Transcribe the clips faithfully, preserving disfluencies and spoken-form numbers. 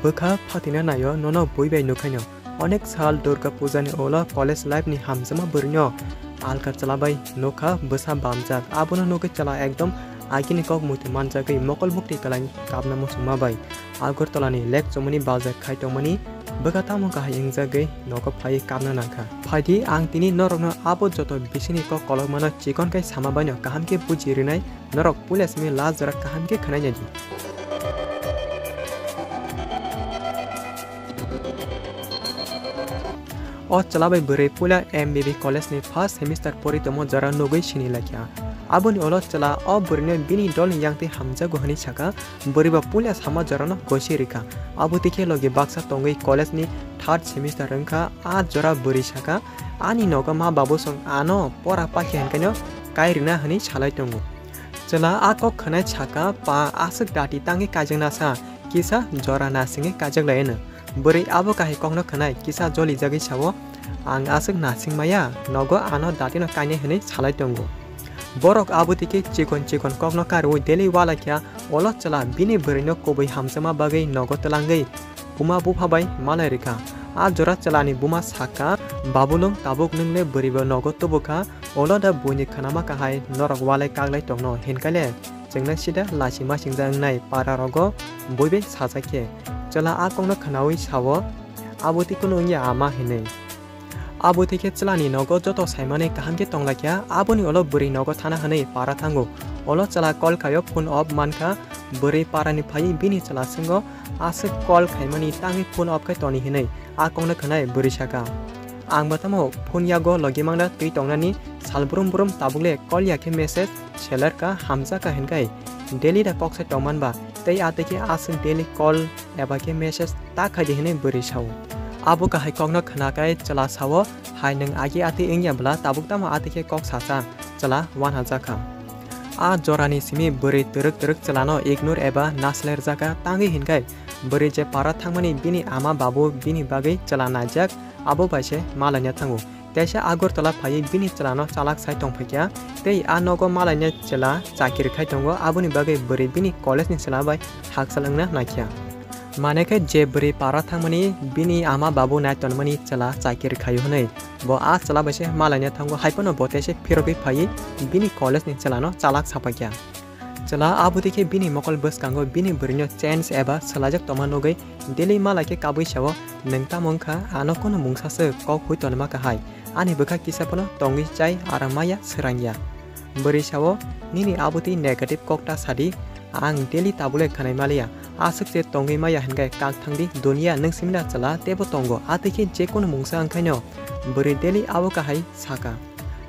Bwkha phatina naio nono bui bai nukhaino. Onek sal Durga Puja ni ulo college life ni hamjakma bwrwino alka chwla bai nukha bwsa bamjak. Abono nugwi chwla ekdom agini kok muitu manjagwi mokol mukti kwlai kapna muchungma bai Agartala ni lek chomoni bazar khai tongmani bwkha tamo kahai wngjagwi nogo phaiwi kapna nangkha. Phaidi ang tini norokno abo joto bisini kok kolokmano chikon khe sama baino kaham khe buji rwnai. Norok puila simi last jora kaham khe khwnai naidi. O chwla bai bwrwi puila M B B college ni first semester pori tongmo jora nugwi sini laikha. Aboni ulo chwla o bwrwino bini dolni yangtwi hamjago hwnwi saka, bwrwi bo puila sama jorano gosi rikha. Abo tikhe logi baksa tongwi college ni third semester wngkha, a jora bwrwi saka, "Ani nogo ma babu song ano pora pakhe hwnkaino kai rina," hwnwi salai tongo. Chwla a kok khwnai saka, pa aswk dati tangwi kaijakna sa, kisa jora nasingwi kaijak lai hwno. Bwrwi abo kahai kokno khwnai kisa jolijagwi sao, "Ang aswk nasing maya, nogo ano datino kainai," hwnwi salai tongo. Borok abo dike chikon chikon kokno karwi daily walaikha, ulo chwla bini bwrwino kubui hamjakma bagwi nogo twlangwi buma bupha bai malai rikha. A jora chwlani buma sakha, "Babulung, tabuk nwng le bwrwi bo nogo tubukha, ulo da buini khwnama kahai norok walai kaglai tongno hinkai le chwngno sida lachima singja wngnai para rogo bui bai sajak khe." Chwla a kokno khwnaui sao, "Abo tei kunu wngya ama," hinwi. Abo tei khe chwlani nogo joto saimani kaham khe tonglaikha, aboni ulo bwrwi nogo thana hwnwi para thango. Ulo chwla call khaio, phone off mankha, bwrwi parani phaiwi bini chwla swngo, "Aswk call khaimani tangwi phone off khai toni?" hinwi. A kokno khwnai bwrwi saka, "Ang bo tamo phone yago logi mangda twi tongnani, sal brum brum tabuk le call ya khe message seler ka hamjak ka hinkai, daily da kok sai tongman ba, tei a tei khe aswk daily call eba khe message ta khaidi," hinwi bwrwi sao. Abo kahai kokno khwnakai chwla sao, "Hai nwng agi atwi wngya bwla tabuk tamo atwi khe kok sacha?" Chwla wanha jakha. A jorani simi bwrwi twrwk twrwk chwlano ignore eba nasler jaka, tangwi hinkai bwrwi je para thangmani bini ama babu bini bagwi chwla naijak, abo bai se malaina thango. Teisa Agartala phaiwi bini chwlano chalak sai tongphaikha, tei a nogo malaina chwla chakiri khai tongo, aboni bagwi bwrwi bini college ni chwla bai hakchal wngna naikha. Mane khe je bwrwi para thangmani bini ama babu nai tonmani chwla chakiri khaio hwnwi, bo a chwla bai se malaina thango, hai phano bo teisa phirogwi phaiwi bini college ni chwlano chalak sapaikha. Chwla abo dikhe bini mokol bwskango bini bwrwino change eba swlaijak tongma nugwi daily malai khe kabui sao, "Nwng tamo wngkha? Ano kunu mungsa se kok hui tonma kahai. Ani bwkha kisa phano tongwi chai aram maya swrangya." Bwrwi sao, "Nini abo tei negative kok ta sadi, ang daily tabule khwnai maliya. Aswk se tongwi maya hinkai kak thangdi, duniya nwng simina chwla tebo tongo, atwi khe je kunu mungsa wngkhaino." Bwrwi daily abo kahai saka.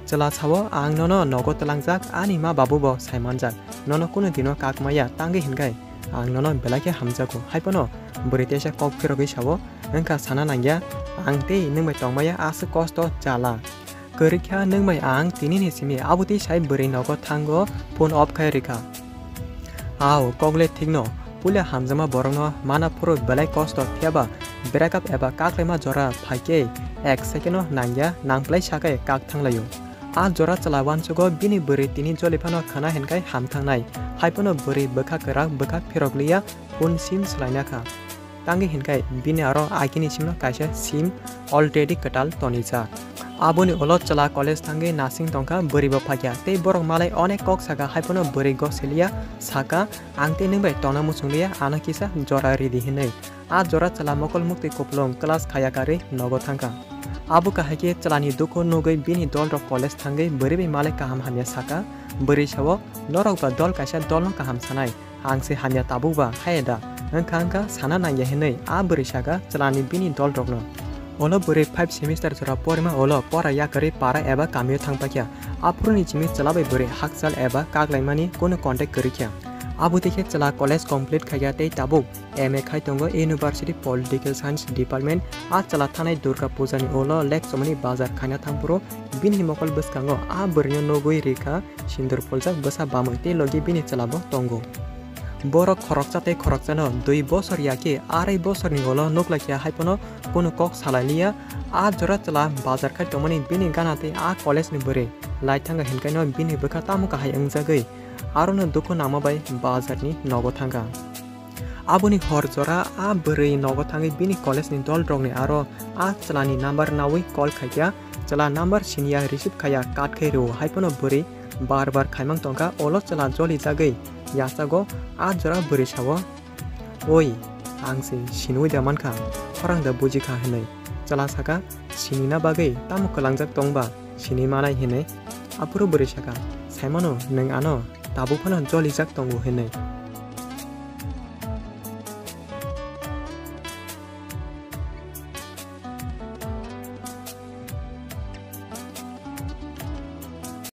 Chwla sao, "Ang nono nogo twlangjak, ani ma babu bo sai manjak. Nono kunu dino kak maya, tangwi hinkai ang nono belai khe hamjago." Hai phano bwrwi teisa kok phirogwi sao, "Wngkha sana nangya, ang tei nwng bai tongmaya aswk kosto chala. Kwrwikha nwng bai ang tinini simi." Abo tei sai bwrwi nogo thango phone off khai rikha. Ao, kok le thikno, puila hamjakma borokno mana phuru belai kosto, phiyaba breakup eba kaklaima jora phaikhe ek second-o nangya, nangplai sakai kak thanglaio. A jora chwla uansugo bini bwrwi tini joli phano khwna hinkai ham thangnai, hai phano bwrwi bwkha kwrak bwkha phirok liya phone sim swlaina kha. Tangwi hinkai bini aro agini simno kaisa sim already kwtal tonijak. Aboni ulo chwla college thangwi nasing tongkha, bwrwi bo phaikha tei borok malai onek kok saka, hai phano bwrwi gosiliya saka, "Ang tei nwng bai tongna muchung liya, ano kisa jora ridi," hinwi. A jora chwla mokol muktwi kupulung class khaya karwi nogo thangkha. Abo kahai khe chwlani dukhu nugwi bini dol rok college thangwi bwrwi bai malai kaham hamya saka, bwrwi sao, "Norok ba dol kaisa dolno kaham sanai. Ang se hamya tabuk ba, haiya da? Wngkha wngkha sana nangya," hinwi a bwrwi saka chwlani bini dol rokno. Ulo bwrwi five semester jora porima ulo pora yakarwi para eba kamio thangpaikha. Aphuruni simi chwla bai bwrwi hakchal eba kaklaimani kunu contact kwrwikha. Abo tei khe chwla college complete khaikha tei tabuk M A khai tongo University Political Science Department. A chwla thanai Durga Puja ni ulo lek chomani bazar khaina thangphuru bini mokol bwskango a bwrwino nugwi rikha sindur phuljak bwsa bamwi tei logi bini chwla bo tongo. Borok khoroksa tei khoroksano dui bosor ya khe arai bosorni ulo nuklaikha, hai phano kunu kok salailiya. A jora chwla bazar khai tongmani bini gana tei a college ni bwrwi lai thangkha hinkaino bini bwkha tamo kahai wngjagwi arono dukhu nangma bai bazarni nogo thangkha. Aboni hor jora a bwrwi nogo thangwi bini college ni dol rokni aro a chwla ni number nawi call khaikha, chwla number siniya receive khaiya cut khai rwo, haiphano bwrwi bar bar khaimang tongkha, olo chwla joli jagwi yachago a jora bwrwi sao, "Oi, ang se sinwi da mankha, khorang da bujikha," hinwi. Chwla saka, "Sinina bagwi tamo kwlangjak tongba, sinwi manai," hinwi. Aphuru bwrwi saka, "Saimano, nwng ano tabuk phano jolijak tongo," hinwi.